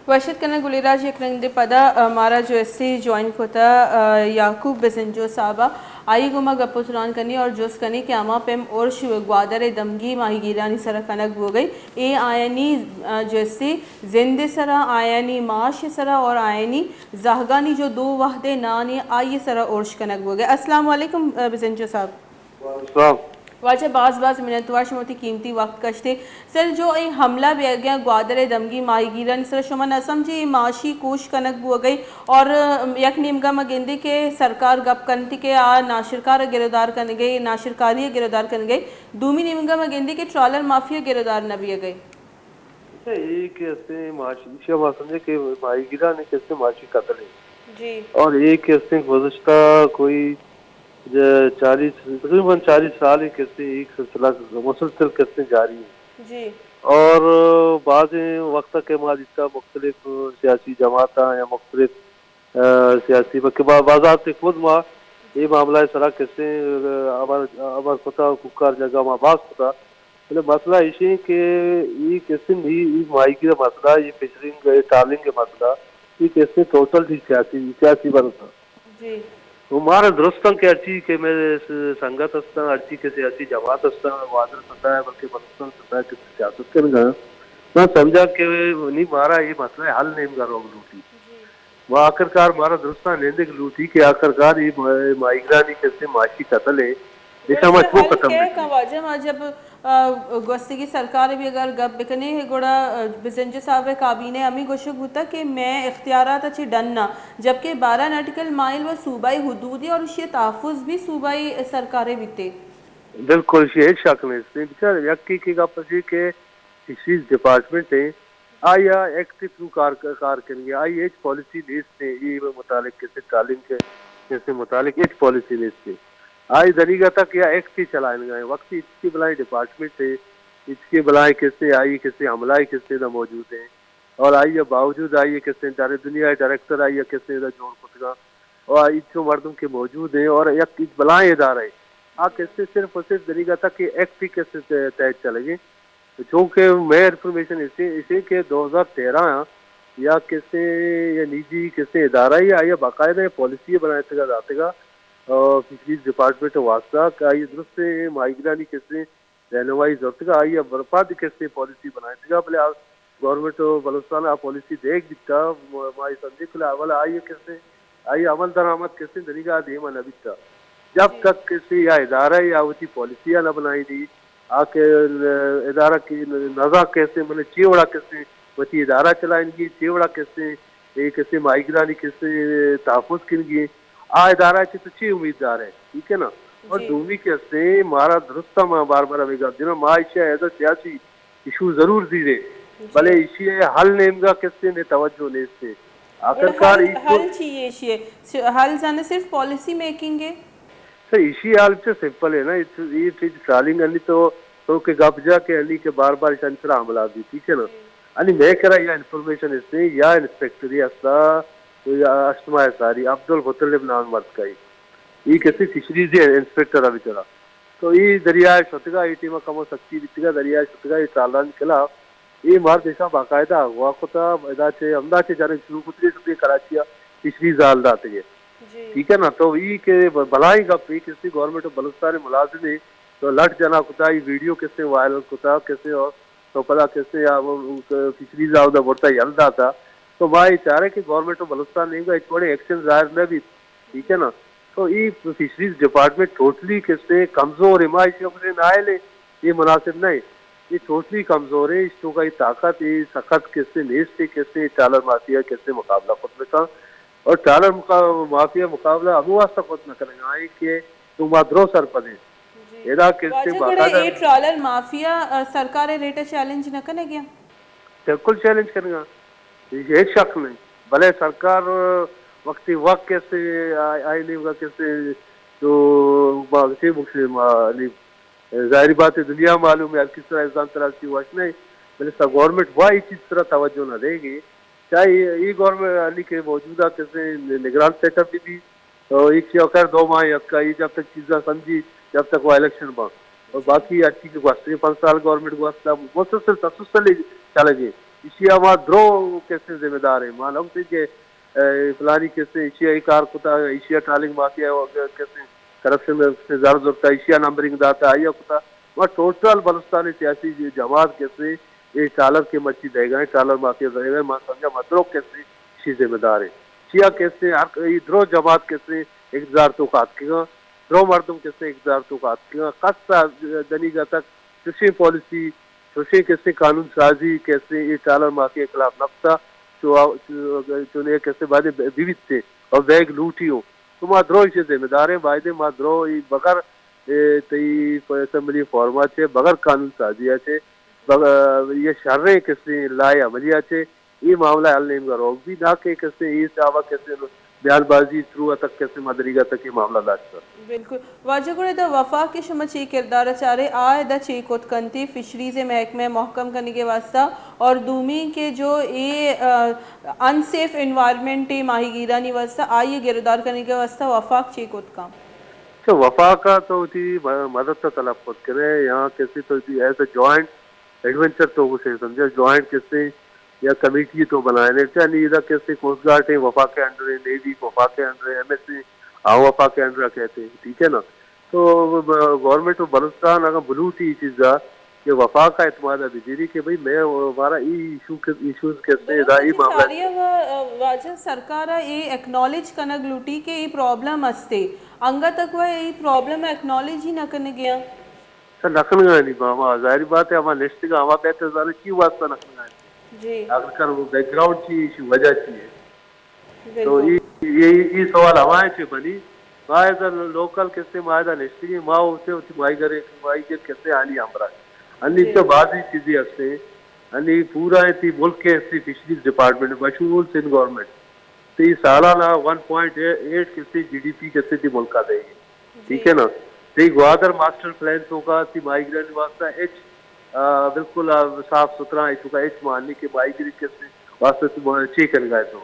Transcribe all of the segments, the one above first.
وش اتک کنگ گلیں راج، یک رندے پدا، ء، مارا جو اسے جوائن کتا، ء، یعقوب بزنجو صاحبا، آئی گوما گپ و تران کنی اور جست کنی کہ ہما پیم ارش گوادر دمگی ماہیگیرانی سرا کنگ بوگئی، اے آیانی، ء، جو اسے زند سرا، آیانی معاش سرا اور آیانی زہگانی جو دو وہد نان آئی سرا ارش کنگ بوگئی۔ السلام علیکم، ء، بزنجو صاحب۔ وعلیکم السلام۔ واجہ باز باز منتوار شما وتی قیمتی وقت کشتے۔ سر جو اے حملہ بیگیا گوادر دمگی ماہیگیرانی سر شما نہ سمجھے اے معاشی کوش کنگ بوگئی اور یک نیمگا ما گندے کہ سرکار گپ کنتی کہ آ ناشرکار گرودار کنگئی، ناشرکاری گرودار کنگئی، دومی نیمگا ما گندے کہ ٹرالر مافیا گرودار نہ بیگئی۔ اچھا، اے کہ استیں معاشی، ایشی ما سمجھے کہ ماہیگیرانی کہ استیں معاشی قتل ہے۔ جی۔ اور اے کہ استیں گزشتہ کوئی ج-، چالیس، تقریباً چالیس سال ہے کہ استیں ایک سلسلہ مسلسل کہ استیں جاری ہے۔ جی۔ اور بعض وقت کہ ما دیتا مختلف سیاسی جماعتاں یا مختلف ء، سیاسی بلکہ با-، بازار تے خود ما اے معاملہ ء سرا کسے، ء، ابر، ابر کتا، کوکار جگہ ما باز کتا۔ بلے مسئلہ ایشی کہ ای کسے نی، ای ماہیگیر مسئلہ، ای فشرنگ، ای ٹرالنگ مسئلہ، ای کسے ٹوٹل دی سیاسی، سیاسی بنتا۔ جی۔ و مارا درستاں کہ ہرچی کہ میرے س-، سنگت ہستاں، ہرچی کہ سیاسی جماعت ہستاں، گوادر ستا ہے، بلکہ بلوچستان ستا ہے، کہ سیاست کرنا۔ میں سمجھا کہ نی مارا یہ مسئلہ حل نیمگا روگ لوٹی۔ جی۔ و آخرکار مارا درستاں نندگ لوٹی کہ آخرکار اے ما-، ماہیگرانی کسے معاشی قتل ہے، ایشاں ما چو ختم بکنیں۔ واجہ ما جب، ء، گوستگی سرکار بھی اگر گپ بکنیں گڑا، ء، بزنجو صاحب کابینہ ہمیں گوشگ بوتا کہ میں اختیارات اچھے ڈن نہ، جبکہ بارہ ناٹیکل مائل و صوبائی حدودی اور اشی تحفظ بھی صوبائی سرکارے بیتے۔ بالکل، اشی ہچ شک نہیں۔ بچار یکی کی گپ اچھے کہ فشریز ڈپارٹمنٹ ہے، آیا ایکٹ تھرو کار، کار کنگے، آئی ہچ پالیسی نیست ہے، یہ متعلق کسے ٹرالنگ کے، کسے متعلق ہچ پالیسی نیست ہے۔ آئی دنیگا تک یا ایکٹ ہی چلائنگا ہے۔ وقتی اچ کے بلائیں ڈپارٹمنٹ ہے، اچ کے بلائیں کسے آئی کسے عملہ کسے دا موجود ہیں۔ اور آئی باوجود آئی کسے ڈائر-، دنیا ڈائریکٹر آئی کسے دا جوڑ کتگا۔ و انچو مردم کہ موجود ہیں اور یک ہچ بلائیں ادارہ ہے۔ آ کسے صرف و صرف دنیگا تک کہ ایکٹ ہی کسے تحت چلگے۔ چونکہ میں انفارمیشن اسے، اسے کہ دو ہزار تیرہ یا کسے یا نجی کسے ادارہ یا، یا باقاعدہ پالیسی بنائے تگا داتگا، آ، فشریز ڈپارٹمنٹ واسطہ کہ آئی درست ماہیگرانی کسے رہنمائی زرتگا، آئی ء برپاد کسے پالیسی بنائینتگا، بلے آ گورنمنٹ آف بلوچستان ء آ پالیسی دیگ بیتا، م-، ما یہ سمجھے کہ اول آئی ء کسے، آئی ء عمل درآمد کسے دنیگا دیما نہ بیتا۔ جب تک کسے یا ادارہ یا وتی پالیسی ء نہ بنائی دی، آ کہ ادارہ کی نزا کسے، من چی وڑا کسے وتی ادارہ چلائنگی، چی وڑا کسے اے کسے ماہیگرانی کسے تحفظ کنگی، آ ادارہ کہ تو چی امید دار ہے، ٹھیک ہے نا؟ اور دومی کہ ہستے مارا درست، ما بار بار ہمیں گپ دینا، ما ایشی ایز اے سیاسی ایشو ضرور زیرے، بلے ایشی حل نیمگا کسے نے توجہ نیستے۔ آخرکار حل، ایشو حل چی ہے ایشی؟ س-، حل زانے صرف پالیسی میکنگ ہے؟ سر، ایشی حال چہ سمپل ہے نا، یہ چیز ٹرالنگ انی تو، تو کہ گپ جا کہ انی کہ بار بار ایشانی سرا حملہ بھی، ٹھیک ہے نا؟ انی میں کرا یا انفارمیشن اسے، یا انسپیکٹر ہی استا، تو یا اشتما ساری عبدالمطلب نام مرد کا ہی۔ یہ کسی فشریز انسپیکٹر ابھی چلا۔ تو یہ دریائے شتگا، یہ ٹیم کمو سختی بیتگا، دریائے شتگا، یہ ٹرالرانی خلاف اے مرد ایشاں باقاعدہ اغوا کتا، ادا چہ ہمدا چہ جنگ شروع کتگے، شتگے کراچی ء فشری زال داتگے۔ ٹھیک ہے نا؟ تو ای کہ ب-، بلائیں گپ ای کسی گورنمنٹ آف بلوچستان ملازمے تو لٹ جنا کتا، ای ویڈیو کسے وائرل کتا، کسے اور تو پدا کسے یا وہ، وہ فشری زال دا برتا یل داتا۔ تو ما ای چارے کہ گورنمنٹ آف بلوچستان نیمگا ہچ وڑیں ایکشن ظاہر نہ بیت۔ ٹھیک ہے نا؟ تو ای فشریز ڈپارٹمنٹ ٹوٹلی کسے کمزور ہے، ما ایشی ء گوشے نائل ہے، یہ مناسب نہ ہے۔ یہ ٹوٹلی کمزور ہے، اس تو کا یہ طاقت، یہ سخت کسے نیست ہے، کسے ٹالر مافیا کسے مقابلہ خود بکا۔ اور ٹالر مقا-، مافیا مقابلہ ہمو واسطہ خود نہ کرے گا، آئیں کہ تو ما درو سرپد ہیں۔ ادا کسے واجہ گڑا باقاعدہ اے ٹرالر مافیا، آ، سرکار ریٹ چیلنج نہ کنے گیا؟ بالکل چیلنج کنگا۔ یہ ہچ شک نہیں۔ بلے سرکار وقتی وقت کسے آ-، آئی نیمگا کسے تو باغچے بکشے ما-، یعنی ظاہری بات ہے، دنیا معلوم ہے، ہر کس طرح انسان تراشی وش نہیں۔ بلے سا گورنمنٹ وا یہ چیز طرح توجہ نہ دے گی۔ چاہے یہ گورنمنٹ یعنی کہ موجودہ کسے نگران سیٹ اپ بھی، بھی تو ایک چیز خیر دو ماہ یک کا، یہ جب تک چیزاں سمجھی، جب تک وہ الیکشن با۔ اور باقی ہر چیز گوستگیں پنچ سال گورنمنٹ گوستا، مسلسل تسلسل چلے گئے۔ ایشی ءَ ما درو کسے ذمہ دار ایں۔ ما نہ گوشیں کہ، اے، فلانی کسے ایشی ءَ اے کار کتا، ایشی ءَ ٹرالنگ مافیا کسے کرپشن کسے زر زرتا، ایشی ءَ نمبرنگ داتا، آئی ءَ کتا۔ ما ٹوٹل بلوچستان سیاسی جماعت کسے اے ٹرالر کہ مچی دئیگا ایں، ٹرالر مافیا دئیگا ایں، ما سمجھا ما درو کسے ایشی ذمہ دار ایں۔ چیا کسے ہر اے درو جماعت کسے اقتدار توکا اتکگاں، درو مردم کسے اقتدار توکا اتکگاں، کس ءَ دنیگا تک چوشیں پالیسی، چوشیں کسے قانون سازی کسے اے ٹرالر مافیا خلاف نہ کتا، چو، چو، چو نے کسے باید بہ بیت تے اور بیگ لوٹی ہوں۔ تو ما درو ایشی ذمہ دار ایں، باید ما درو ای بغیر، اے، تئی اسمبلی فارم ءَ چہ، بغیر قانون سازی ءَ چہ، بغیر یہ شریں کسے لائے عملی ءَ چہ، اے معاملہ حل نیمگا روگ بی، نہ کہ کسے اے حساب ءَ کسے بیان بازی تھرو ءَ تک کسے مدریگا تک اے معاملہ داشتہ۔ بالکل۔ واجہ گڑا ادا وفاق ءِ شما چے کردار ءَ چارے؟ آ ادا چے کت کنتی فشریز ءِ محکمہ ءِ محکم کنگ ءِ واستہ؟ اور دومی کہ جو اے، آ، انسیف انوائرمنٹ ءِ ماہی گیرانی واستہ، آئی ءِ گرودار کنگ ءِ واستہ وفاق چے کت کن؟ تو وفاق ءَ تو وتی م-، مدد ءَ طلب کت کنے یا کسے تو وتی ایز اے جوائنٹ ایڈونچر تو گوشے سمجھا، جوائنٹ کسے یا کمیٹی تو بنائے نے، یعنی ادا کسے کوسٹ گارڈ ایں وفاق ءِ انڈر ایں، نیوی وفاق ءِ انڈر ایں، ایم ایس اے آ وفاق ءِ انڈر ءَ کئیت، ٹھیک ہے نا؟ تو ب-، گورنمنٹ آف بلوچستان اگر بلوٹی اے چیز ءَ کہ وفاق ءَ اعتماد ءَ بجیری کہ بھئی میں ہمارا ای ایشو کے، ایشوز کسے ادا ای معاملہ چاری ءَ و، آ، واجہ سرکار ءَ اے اکنالج کنگ لوٹی کہ اے پرابلم استے، انگت تک و اے پرابلم اکنالج ہی نہ کنگ ءَ۔ سر، نہ کنگا نی بابا، ظاہری بات ہے، ہما نشتگا ہما بہتر زانے چی واسطہ نہ کنگا نی۔ جی۔ آخرکار وہ بیک گراؤنڈ چی ہے، ایشی وجہ چی ہے۔ تو بالکل۔ یہ، یہ، یہ سوال ہمائیں چے بنی، ما ایز اے لوکل کسے ما ادا نشتگیں، ما ہوتے ہوتی ماہی گرے، ماہی گر کسے آنی ہمراہ۔ انی جی۔ تو بازی چیزی ہستے، انی پورا تی ملک کے ہستی فشریز ڈپارٹمنٹ، مشہور سندھ گورنمنٹ۔ تی سالانہ ون پوائنٹ ایٹ کسے جی ڈی پی کسے تی ملکا دے۔ جی۔ ٹھیک ہے نا؟ تی گوادر ماسٹر پلان توکا تی ماہی گرانی واسطہ ہچ، آ، بالکل، آ، صاف ستھرا ہے توکا ہچ مان نہیں کہ ماہی گری کسے واسطہ تو چی کنگا ہے تو۔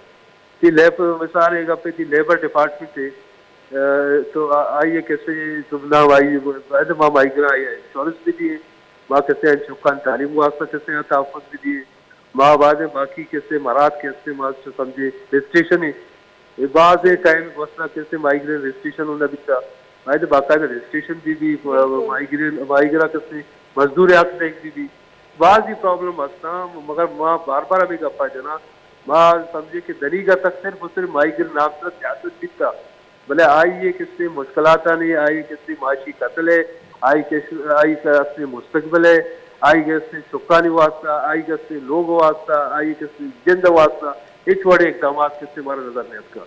تی لیب مثال ہے گپے تی لیبر ڈپارٹمنٹ ہے، آ، تو آ-، آئیے کسے تو نہ آئیے، ما ماہی گرا آئیے انشورنس بھی دیے، ما کسے ان چکان تعلیم واسطہ کسے تحفظ بھی دیے۔ ما بازیں باقی کسے مراد کسے ما چو سمجھے رجسٹریشن ہے۔ اے بازیں ٹائم وسنا کسے ماہی گریں رجسٹریشن ہوں نہ بیتا۔ باید باقاعدہ رجسٹریشن بھی بھی، بالکل۔ ماہی گریں، ماہی گرا کسے مزدور حق دیگ بھی بھی۔ بازی پرابلم ہستاں، مگر ما بار بار ہمیں گپا جنا۔ ما سمجھے کہ دنیگا تک صرف و صرف ماہی گر نام سر سیاست بیتا۔ بلے آئی ء کسے مشکلاتانی، آئی ء کسے معاشی قتل ء، آئی کس-، آئی کسے مستقبل ء، آئی کسے چکانی واسطہ، آئی کسے لوگ واسطہ، آئی کسے جند واسطہ ہچ وڑیں اقدامات کسے مارا نظر نیاتکا۔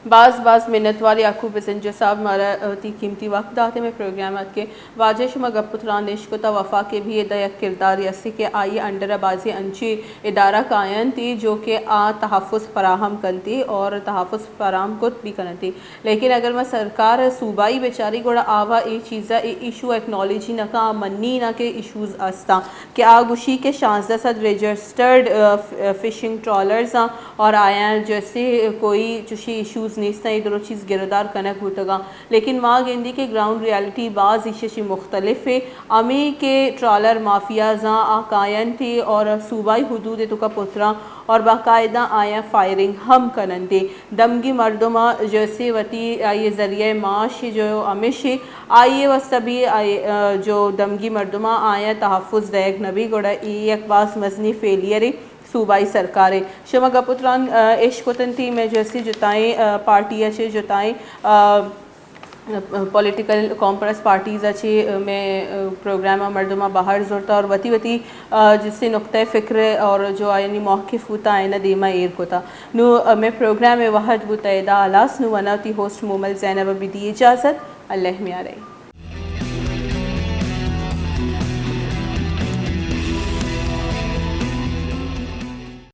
باز باز منت وار یعقوب بزنجو صاحب، مارا وتی قیمتی وقت داتے مئے پروگرام ء کہ واجہ شما گپ و تران اش کتا، وفاق ء بھی ادا یک کردارے استے کہ آئی انڈر ء بازیں انچیں ادارہ کاینت جو کہ آ تحفظ فراہم کنتی اور تحفظ فراہم کت بھی کننتی۔ لیکن اگر ما سرکار ء صوبائی بچاری گڑا آوا اے چیزا اے ایشو اکنالج ہی نہ کن، آ منی نہ کہ ایشوز استاں کہ آ گوشی کہ شانزدہ سد رجسٹرڈ، آ، ف-، آ، فشنگ ٹرالرز آں اور آیاں جیسے کوئی چوشی ایشوز نیستاں، اے درو چیز گرودار کنگ بوتگاں۔ لیکن ما گندی کہ گراؤنڈ ریالٹی باز ایشی چی مختلف ہے۔ ہمیں کہ ٹرالر مافیاز آں آ کاینتی اور صوبائی حدود توکا پتراں اور باقاعدہ آیاں فائرنگ ہم کننتی۔ دمگی مردم ء جیسے وتی آئی ذریعہ معاش جو ہمیش آئی واسطہ بھی آئی، آ، جو دمگی مردم ء آیاں تحفظ دئیگ نہ بی، گڑا اے یک باز مزنی فیلیئر صوبائی سرکار ء۔ شما گپ و تران، آ، اش کتنتی مئے جیسے جتائیں، آ، پارٹی ء چے جتائیں، آ، پولیٹیکل کانفرنس پارٹیز ء چے مئے، آ، پروگرام ء مردم ء بہر زرتا اور وتی وتی، آ، جسے نقطہ فکر اور جو آیانی موقف بوتا آئینا دیما ایر کتا۔ نوں، آ، مئے پروگرام ء وہد بوتا ادا ہلاس، نوں منا وتی ہوسٹ مومل زینب ء بدی اجازت۔ اللہ میارے۔